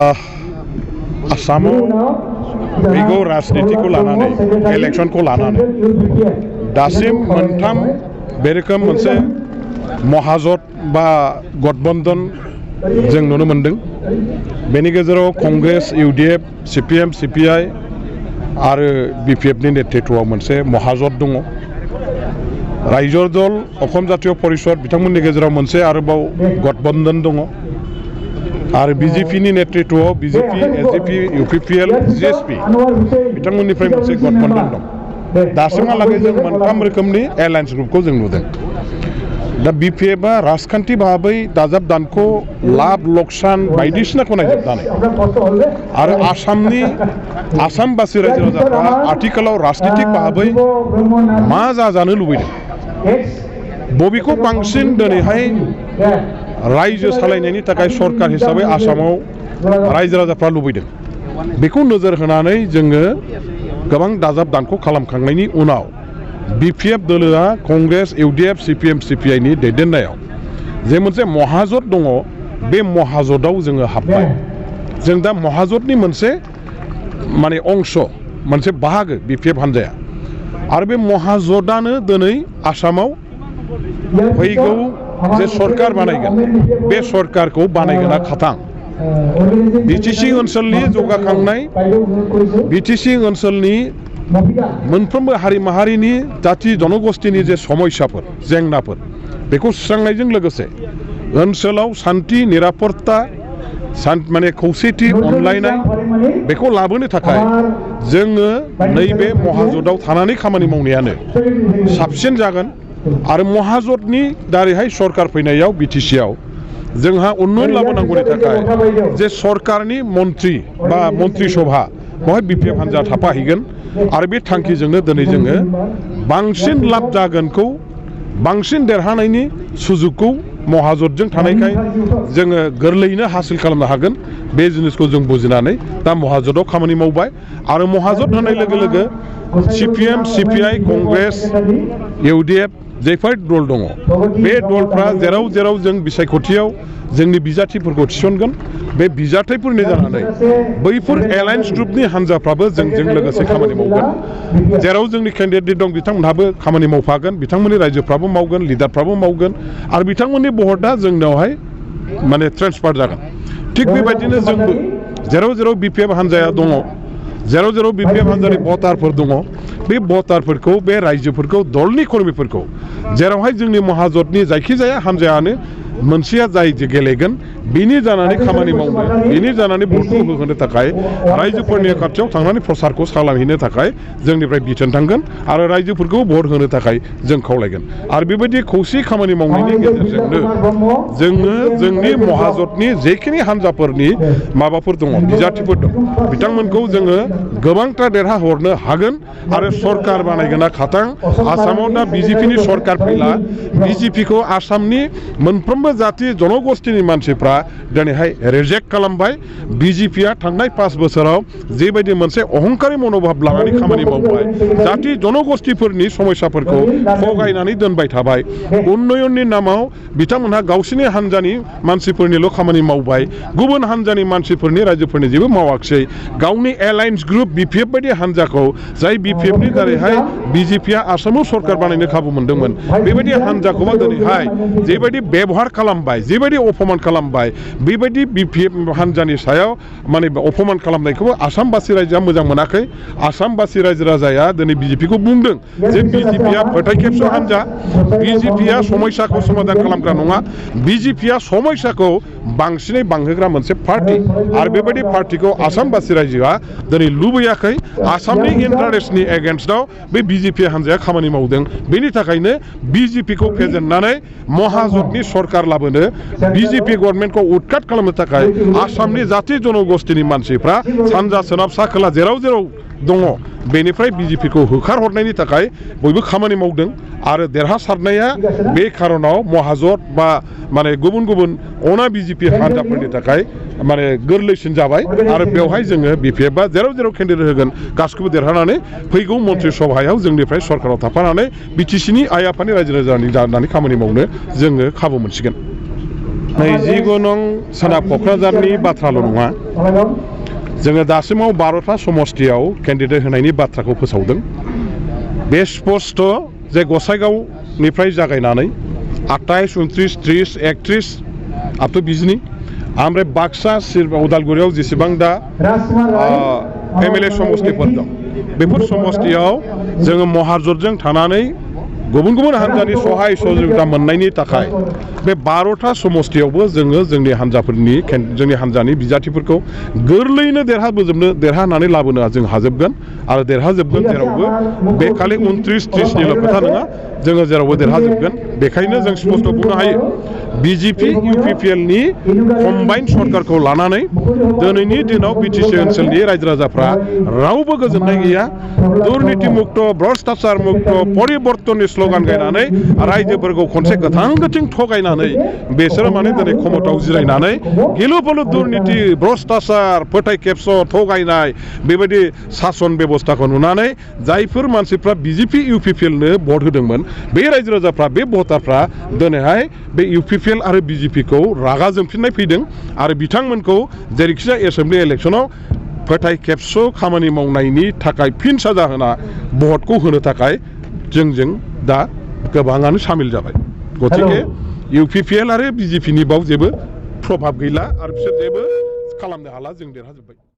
आसामाव फैगौ राजनितिखौ लानानै इलेक्शनखौ लानानै दासिम मोनथाम बे रोखोम मोनसे महाजोट बा गठबन्धन जों नुनो मोनदों। बेनि गेजेराव कंग्रेस, यूडीएफ, सीपीएम, सीपीआई आरो बीपीएफनि नेतृत्वआव मोनसे महाजोट दङ। रायजो दल, असम जातीय परिषद बिथांमोननि गेजेराव मोनसे आरोबाव गठबन्धन दङ। आरो बीजेपीनि नेतृत्वआव बीजेपी, एसडीपी, यूपीपीएल, जीएसपी बिथांमोननिफ्राय मोनसे गठबन्धन दं। दासिमहालागै जों मोनथाम रोखोमनि एलायन्स ग्रुपखौ जों नुदों। दा बीपीएफआ राजखान्थि भाबै दाजाबदानखौ लाब लकसान बायदिसिनाखौ नायजोबनानै आरो आसामबासि रायजो राजाफ्रा आथिखालाव राजनितिक भाबै मा जाजानो लुबैदों, बबेखौ बांसिन दिनैहाय रायजो सालायनायनि थाखाय सरकार हिसाबै आसामाव रायजो राजाफ्रा लुबैदों, बेखौ नोजोर होनानै जोङो गोबां दाजाबदानखौ खालामखांनायनि उनाव बीपीएफ दोलोआ कंग्रेस, यूडीएफ, सीपीएम, सीपीआईनि दैदेननायाव जे मोनसे महाजोट दङ, बे महाजोटआव जोङो हाबबाय। जों दा महाजोटनि मोनसे माने अंश, मोनसे बाहागो बीपीएफ हान्जाया। आरो बे महाजोटआनो दिनै आसामाव फैगौ जे सरकार बानायगोन, बे सरकारखौ बानायगोना खाथां। बिटिसि ओनसोलनि जौगाखांनाय, बिटिसि ओनसोलनि मोनफ्रोमबो हारि माहारिनि जाति जनगोष्ठीनि जे समस्याफोर, जेंनाफोर, बेखौ सुस्रांनायजों लोगोसे ओनसोलाव शान्ति, निरापत्ता, माने खौसेथि, अनलायनाय बेखौ लाबोनो थाखाय जोङो नैबे महाजोटआव थानानै खामानि मावनायानो साबसिन जागोन। आरो महाजोटनि दारैहाय सरकार फैनायाव बिटिसिआव जोंहा उन्नयन लाबोनांगौनि थाखाय जे सरकारनि मन्त्रि बा मन्त्रि सभा बेवहाय बीपीएफ हान्जा थाफाहैगोन। आरो बे थांखिजोंनो दिनै जोङो बांसिन लाब जागोनखौ, बांसिन देरहानायनि सुजुगखौ महाजोटजों थानायखाय जोङो गोरलैयैनो हासिल खालामनो हागोन। बे जिनिसखौ जों बुजिनानै दा महाजोटआव खामानि मावबाय। आरो महाजोट होनाय लोगो लोगो सीपीएम, सीपीआई, कंग्रेस, यूडीएफ जायफोर दल दङ, बे दलफ्रा जेराव जेराव जों बिसायख'थियाव जोंनि बिजाथिफोरखौ थिसनगोन, बे बिजाथिफोरनि जानानै बैफोर एलायन्स ग्रुपनि हान्जाफ्राबो जोंजों लोगोसे खामानि मावगोन। जेराव जोंनि केन्डिडेट दं बिथांमोनहाबो खामानि मावफागोन, बिथांमोननि रायजोफ्राबो मावगोन, लिडारफ्राबो मावगोन, आरो बिथांमोननि भटआ जोंनावहाय माने ट्रेन्सफार जागोन। थिग बेबायदिनो जोंबो जेराव जेराव बीपीएफ हान्जाया दङ, जेराव जेराव बीपीएफ हान्जानि भटारफोर दङ, बे भटारफोरखौ, बे रायजोफोरखौ, दलनि कर्मीफोरखौ जेरावहाय जोंनि महाजोटनि जायखिजाया हान्जायानो मोनसेया जाय गेलेगोन, बिनि जानानै खामानि मावनो, बिनि जानानै भटखौ होहोनो थाखाय रायजोफोरनि खाथियाव थांनानै प्रसारखौ खालामहैनो थाखाय जोंनिफ्राय बिथोन थांगोन आरो रायजोफोरखौ भट होनो थाखाय जों खावलायगोन। आरो बेबायदि खौसे खामानि मावनायनि गेजेरजोंनो जोङो जोंनि महाजोटनि जेखिनि हान्जाफोरनि माबाफोर दङ, बिजाथिफोर दं, बिथांमोनखौ जोङो गोबांथार देरहाहरनो हागोन। आरो सरकार बानायगोना खाथां। आसामाव दा बीजेपीनि सरकार फैला, बीजेपीखौ आसामनि मोनफ्रोमबो जाति जनगोष्ठीनि मानसिफ्रा दिनैहाय रिजेक्ट खालामबाय। बीजेपीआ थांनाय 5 बोसोराव जेबायदि मोनसे अहंकारि मनोभाब लानानै खामानि मावबाय, जाति जनगोष्ठीफोरनि समस्याफोरखौ थगायनानै दोनबाय थाबाय, उन्नयननि नामाव बिथांमोनहा गावसिनि हान्जानि मानसिफोरनिल' खामानि मावबाय, गुबुन हान्जानि मानसिफोरनि, रायजोफोरनि जेबो मावाखिसै। गावनि एलायन्स ग्रुप बीपीएफ बायदि हान्जाखौ, जाय बीपीएफनि दारैहाय बीजेपीआ आसामाव सरकार बानायनो खाबु मोनदोंमोन, बेबायदि हान्जाखौबा दिनैहाय जेबायदि बेबहार खालामबाय, जेबायदि अपमान खालामबाय, बेबायदि बीपीएफ हान्जानि सायाव माने अपमान खालामनायखौबो आसामबासि रायजोआ मोजां मोनाखै। आसामबासि रायजो राजाया दिनै बीजेपीखौ बुंदों जे बीजेपीआ फोथाय खेबस' हान्जा, बीजेपीआ समस्याखौ समाधान खालामग्रा नङा, बीजेपीआ समस्याखौ बांसिनै बांहोग्रा मोनसे पार्टी। आरो बेबायदि पार्टीखौ आसामबासि रायजोआ दिनै लुबैयाखै। आसामनि इन्टारेस्टनि एगेन्स्टआव बे बीजेपी हान्जाया खामानि मावदों। बेनि थाखायनो बीजेपीखौ फेजेननानै महाजोटनि सरकार लाबोनो, बीजेपी गभर्नमेन्टखौ उৎखात खालामनो थाखाय आसामनि जाति जनगोष्ठीनि मानसिफ्रा सानजा, सोनाब, सा, खोला जेराव जेराव दङ बेनिफ्राय बीजेपीखौ होखारहरनायनि थाखाय बयबो खामानि मावदों। आरो देरहासारनाया बे खारनाव महाजोट बा माने गुबुन गुबुन अना बीजेपी हान्जाफोरनि थाखाय माने गोरलैसिन जाबाय। आरो बेवहाय जोङो बीपीएफआ जेराव जेराव केन्डिडेट होगोन गासिखौबो देरहानानै फैगौ मन्त्रि सभायाव जोंनिफ्राय सरकाराव थाफानानै बिटिसिनि आइ आफानि रायजो राजानि जानानै खामानि मावनो जोङो खाबु मोनसिगोन। नैजिगु नं सोनाब क'क्राझारनि बाथ्राल' नङा जोङो दासिमाव 12था समस्तियाव केन्डिडेट होनायनि बाथ्राखौ फोसावदों बे स्पष्ट जे गसाइगावनिफ्राय जागायनानै 28, 29, 30, 31 आप टु 22 ओमफ्राय बाक्सा उदालगुरियाव जेसेबां दा एमएलए समस्तिफोर दं बेफोर समस्तियाव जोङो महाजोतजों थानानै गुबुन गुबुन हान्जानि सहाय सहयोगिता मोननायनि थाखाय बे 12था समस्तियावबो जोङो जोंनि हान्जानि बिजाथिफोरखौ गोरलैयैनो देरहानानै लाबोनो जों हाजोबगोन आरो देरहाजोबगोन जेरावबो बे खालि 29, 30निल' खोथा नङा जोङो जेरावबो देरहाजोबगोन बेखायनो जों स्पष्ट बुंनो हायो बिजेपि इउपिपिएलनि कम्बाइन सरकारखौ लानानै दिनैनि दिनाव बिटिसि ओनसोलनि रायजो राजाफ्रा रावबो गोजोननाय गैया दुर्नीति मुक्त भ्रष्टाचार मुक्त परिबर्तननि स्ल'गान गायनानै रायजोफोरखौ खनसे गोथां गोथिं थगायनानै बिसोरो माने दिनै क्षमतायाव जिरायनानै गिलु बालु दुर्नीति भ्रष्टाचार फोथाय खेबस' थगायनाय बेबायदि सासन बेबस्थाखौ नुनानै जायफोर मानसिफ्रा बिजेपि इउपिपिएलनो भट होदोंमोन बे रायजो राजाफ्रा बे भटारफ्रा दिनैहाय बे इउपिपिएल आरो बिजेपिखौ रागा जोंफिननाय फैदों आरो बिथांमोनखौ जेरैखिजाया एसेम्बलि इलेक्सनाव फोथाय खेबस' खामानि मावनायनि थाखाय फिन साजा होना भटखौ होनो थाखाय जोंजों दा गोबाङानो सामिल जाबाय गतिके इउपिपिएल आरो बिजेपिनि बाव जेबो प्रभाब गैला आरो बिसोर जेबो खालामनो हाला जों देरहाजोब्बाय।